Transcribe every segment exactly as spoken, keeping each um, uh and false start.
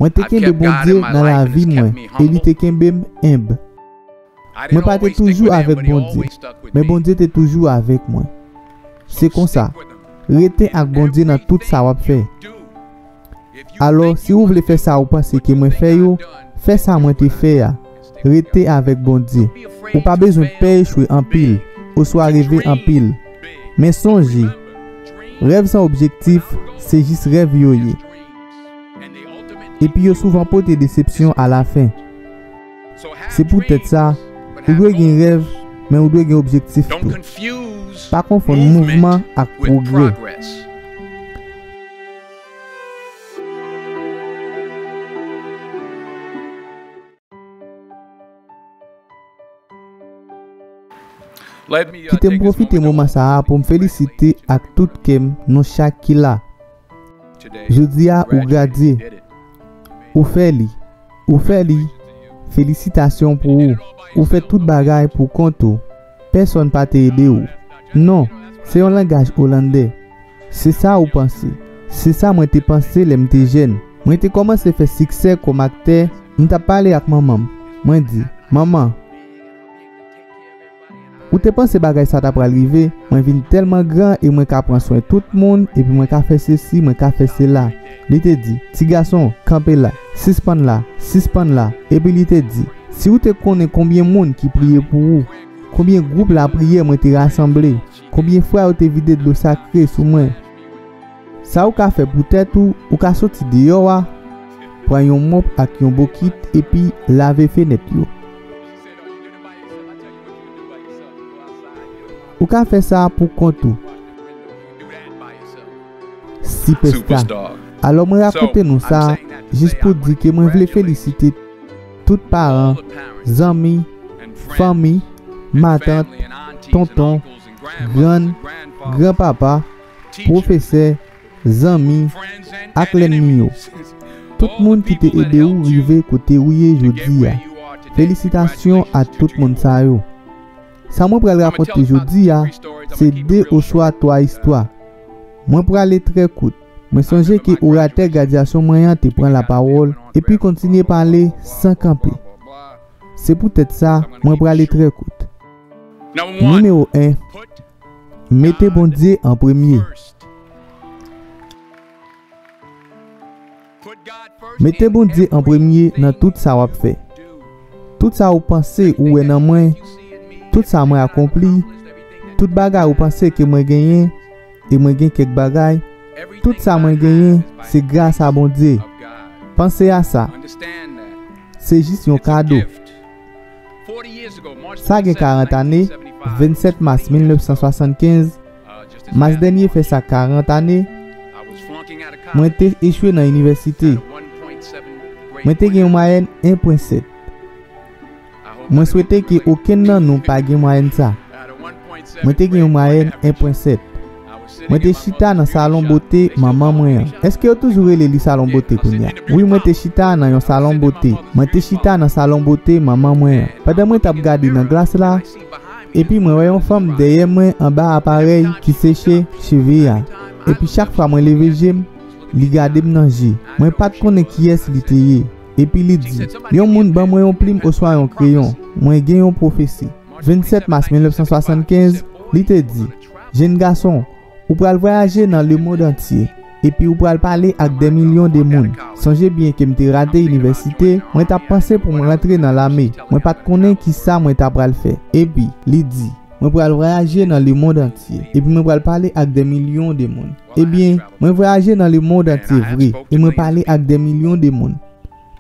Mwen te kenbe Bondye nan lavi mwen, e li te kenbe m enb. Mwen pa te toujou avèk Bondye, men Bondye te toujou avèk mwen. Se konsa, rete ak Bondye nan tout sa w ap fè. Alò, si w vle fè sa ou panse ke mwen fè yo, fè sa mwen te fè a. Rete avèk Bondye. Ou pa bezwen pè echwe anpil, oswa reve anpil. Men sonje, rèv san objektif, se jis rèv yo ye. Epi yo souvan pote desepsyon alafen. Se poutèt sa, ou dwe gen rèv, men ou dwe gen objektif tou. Pa konfonn mouvman ak pwogrè. Kite m pwofite moman sa a pou m felisite ak tout kè m nou chak ki la. Jodi a, ou gradye. Ou fè li. Ou fè li. Felisitasyon pou ou. Ou fè tout bagay pou kont ou. Pèsonn pa te ede w. Non, se yon langaj olandè. Se sa ou panse. Se sa mwen te panse lè m te jèn. Mwen te kòmanse fè siksè kòm aktè, m t ap pale ak manman m. Mwen di, "Manman, ou te panse bagay sa ta pral rive? Mwen vin tèlman gran e mwen ka pran swen tout moun, epi mwen ka fè sesi, mwen ka fè sela." Li te di, "Ti gason, kanpe la, sispann la, sispann la." Epi li te di, "Si w te konnen konbyen moun ki priye pou ou, konbyen gwoup lapriyè mwen te rasanble, konbyen fwa yo te vide dlo sakre sou mwen." Sa ou ka fè pou tèt ou, ou ka soti deyò a, pran yon mòp ak yon bokit epi lave fenèt yo. Ou ka fè sa pou kont ou. Sipèsta. Alò mwen rakonte nou sa jis pou di ke mwen vle felisite tout paran, zanmi, fanmi, matant, tonton, grann, granpapa, pwofesè, zanmi, ak lènmi yo. Tout moun ki te ede w rive kote ou ye jodi a. Felisitasyon a tout moun sa yo. Sa mwen pral rakonte jodi a, se de oswa twa istwa. Mwen prale trè kout. Mwen sonje ke oratè gradyasyon mwen an te pran lapawòl epi kontinye pale san kanpe. Se poutèt sa, mwen prale trè kout. Nimewo en, mete Bondye an premye. Mete Bondye an premye nan tout sa w ap fè. Tout sa ou panse ou wè nan mwen, tout sa mwen akonpli, tout bagay ou panse ke mwen genyen, e mwen gen kèk bagay, tout sa mwen genyen, se gras a Bondye. Panse a sa. Se jis yon kado. Sa gen karant ane, vennsèt mas mil nèf san swasannkenz, mas dènye fè sa karant ane, mwen te echwe nan inivèsite. Mwen te gen yon mwayèn en pwen sèt. Mwen swete ke okenn nan nou pa gen mwayèn sa. Mwen te gen yon mwayèn en pwen sèt. Mwen te chita nan salon bote manman mwen an. Èske yo toujou rele li salon bote kounye a? Wi, mwen te chita nan yon salon bote. Mwen te chita nan salon bote manman mwen an. Pandan mwen t ap gade nan glas la, epi mwen wè yon fanm dèyè mwen anba aparèy ki seche cheve a. Epi chak fwa mwen leve je m, li gade m nan je. Mwen pa t konnen kiyès li te ye. Epi li di, "Yon moun ban mwen yon plim oswa yon kreyon. Mwen gen yon pwofesi." Vennsèt mas mil nèf san swasannkenz, li te di, "Jenn gason, ou pral vwayaje nan lemonn antye, epi ou pral pale ak dè milyon de moun." Sonje byen ke m te rate inivèsite, mwen t ap panse pou mwen rantre nan lame. Mwen pa t konnen ki sa mwen ta pral fè. Epi, li di, "Mwen pral vwayaje nan lemonn antye, epi mwen pral pale ak dè milyon de moun." Ebyen, mwen vwayaje nan lemonn antye vre, e mwen pale ak dè milyon de moun.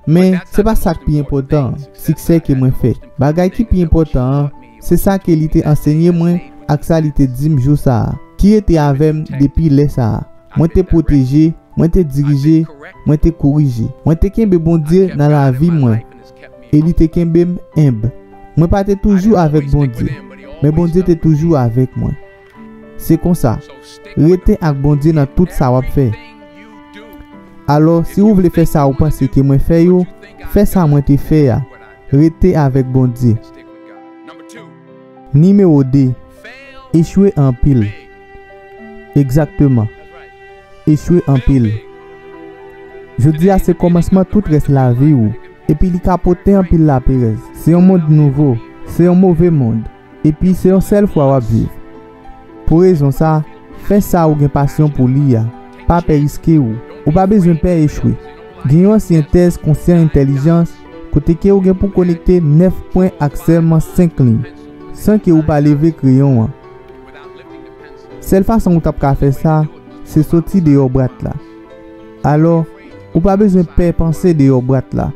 Men, se pa sa k pi enpòtan an, siksè ke mwen fè. Bagay ki pi enpòtan an, se sa ke li te ansenye mwen ak sa li te di m jou sa a, ki rete avè m depi lè sa a. Mwen te pwoteje, mwen te dirije, mwen te korije. Mwen te kenbe Bondye nan lavi mwen, e li te kenbe m enb. Mwen pa te toujou avèk Bondye, men Bondye te toujou avèk mwen. Se konsa, rete ak Bondye nan tout sa w ap fè. Alò, si w vle fè sa ou panse ke mwen fè yo, fè sa mwen te fè a. Rete avèk Bondye. Nimewo de, echwe anpil. Egzakteman. Echwe anpil. Jodi a se kòmansman tout rès lavi w, epi li ka pote anpil laperèz. Se yon mond nouvo, se yon move mond, epi se yon sèl fwa w ap viv. Pou rezon sa, fè sa ou gen pasyon pou li a. Pa pè riske w. Ou pa bezwen pè echwe. Gen yon ansyen tès konsyan entèlijans kote ke ou gen pou konekte nèf pwen ak sèlman senk liy, san ke ou pa leve kreyon an. Sèl fason ou t ap ka fè sa, se soti deyò bwat la. Alò, ou pa bezwen pè panse deyò bwat la.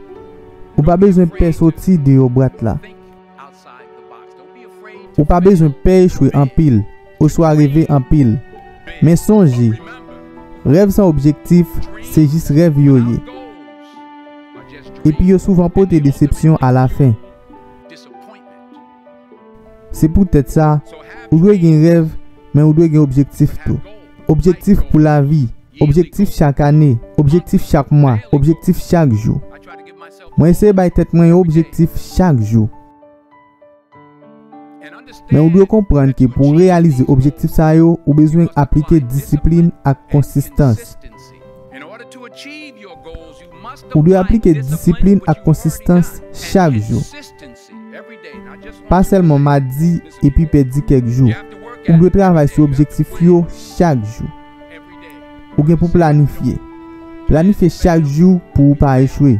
Ou pa bezwen pè soti deyò bwat la. Ou pa bezwen pè echwe anpil, oswa reve anpil. Men sonje, rèv san objektif, se jis rèv yo ye. Epi yo souvan pote desepsyon alafen. Se poutèt sa, ou dwe gen rèv, men ou dwe gen objektif tou. Objektif pou lavi, objektif chak ane, objektif chak mwa, objektif chak jou. Mwen eseye bay tèt mwen yon objektif chak jou. Men ou dwe konprann ke pou w reyalize objektif sa yo, ou bezwen aplike disiplin ak konsistans. Ou dwe aplike disiplin ak konsistans chak jou. Pa sèlman madi epi pèdi kèk jou. Ou dwe travay sou objektif yo chak jou. Ou gen pou planifye. Planifye chak jou pou ou pa echwe.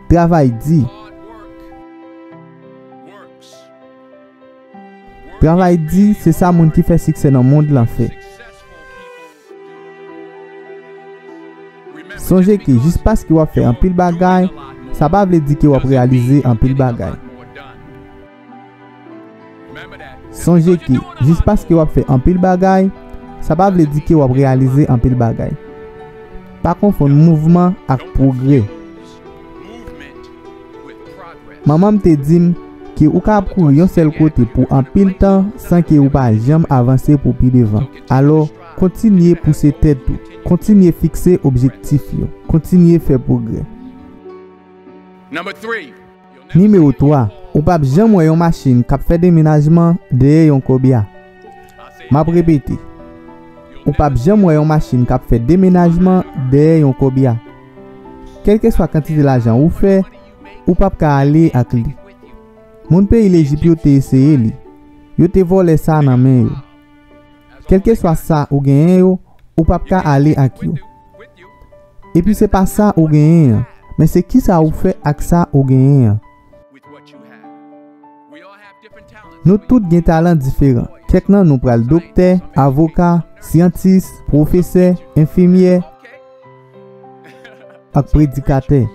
Travay di. Travay di, se sa moun ki fè siksè nan mond lan fè. Sonje ke jis paske w ap fè anpil bagay, sa pa vle di ke w ap reyalize anpil bagay. Sonje ke jis paske w ap fè anpil bagay, sa pa vle di ke w ap reyalize anpil bagay. Pa konfonn mouvman ak pwogrè. Manman m te di m ke ou ka ap kouri yon sèl kote pou anpil tan san ke ou pa janm avanse pou pi devan. Alò, kontinye pouse tèt ou, kontinye fikse objektif yo, kontinye fè pwogrè. Nimewo twa, ou p ap janm wè yon machin k ap fè demenajman dèyè yon kòbya. M ap repete, ou p ap janm wè yon machin k ap fè demenajman dèyè yon kòbya. Kèlkeswa kantite lajan ou fè, ou p ap ka ale ak li. Moun peyi Lejip yo te eseye li. Yo te vòlè sa nan men yo. Kèlkeswa sa ou genyen yo, ou p ap ka ale ak yo. Epi se pa sa ou genyen an, men se kisa ou fè ak sa ou genyen an. Nou tout gen talan diferan. Kèk nan nou pral doktè, avoka, syantis, pwofesè, enfimyè, ak predikatè.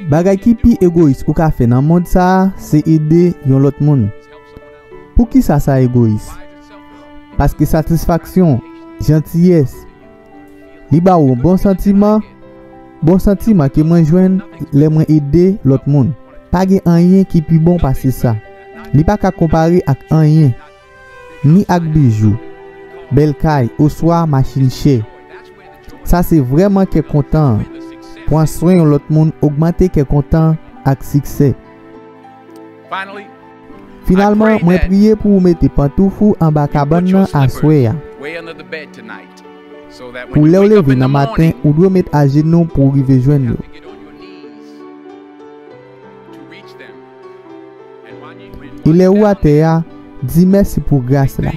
Bagay ki pi egoyis ou ka fè nan mond sa a, se ede yon lòt moun. Poukisa sa egoyis? Paske satisfaksyon, jantiyès, li ba w yon bon santiman, bon santiman ke mwen jwenn lè mwen ede lòt moun. Pa gen anyen ki pi bon pase sa. Li pa ka konpare ak anyen, ni ak bijou, bèl kay, oswa machin chè. Sa se vrèman kè kontan an. Pran swen yon lòt moun ogmante kè kontan ak siksè. Finalman, mwen priye pou ou mete pantouf ou anba kabann nan aswè a. Pou lè w leve nan maten, ou dwe met ajenou pou w rive jwenn yo. E lè ou atè a, di mèsi pou gras la.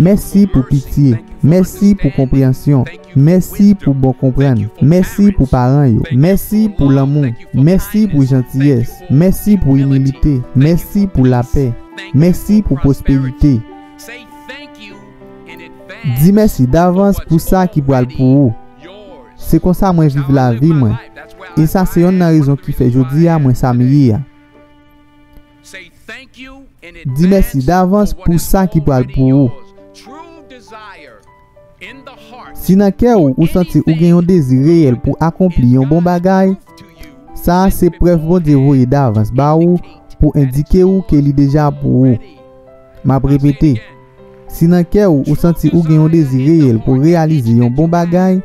Mèsi pou pitye. Mèsi pou konpreyansyon. Mèsi pou bon konprann. Mèsi pou paran yo. Mèsi pou lanmou. Mèsi pou jantiyès. Mèsi pou imilite. Mèsi pou lapè. Mèsi pou pwosperite. Di mèsi davans pou sa ki pral pou ou. Se konsa mwen viv lavi mwen. E sa se yonn nan rezon ki fè jodi a mwen sa m ye a. Di mèsi davans pou sa ki pral pou ou. Si nan kè w ou santi ou gen yon dezi reyèl pou akonpli yon bon bagay, sa a se prèv Bondye voye davans ba ou pou endike ou ke li deja pou ou. M ap repete, si nan kè w ou santi ou gen yon dezi reyèl pou reyalize yon bon bagay,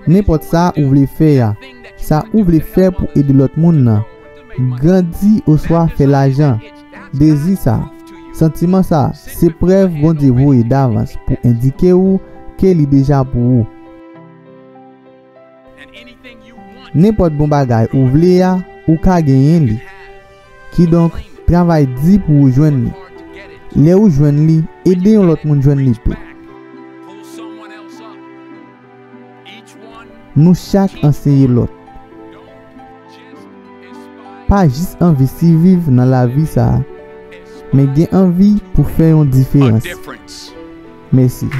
nenpòt sa ou vle fè a, sa ou vle fè pou ede lòt moun nan, grandi oswa fè lajan, dezi sa, santiman sa, se prèv Bondye voye davans pou endike ou ke li deja pou ou. Nenpòt bon bagay ou vle a, ou ka genyen li. Kidonk, travay di pou ou jwenn li. Lè ou jwenn li, ede yon lòt moun jwenn li tou. Nou chak anseye lòt. Pa jis anvi siviv nan lavi sa a, men gen anvi pou fè yon diferans. Mèsi.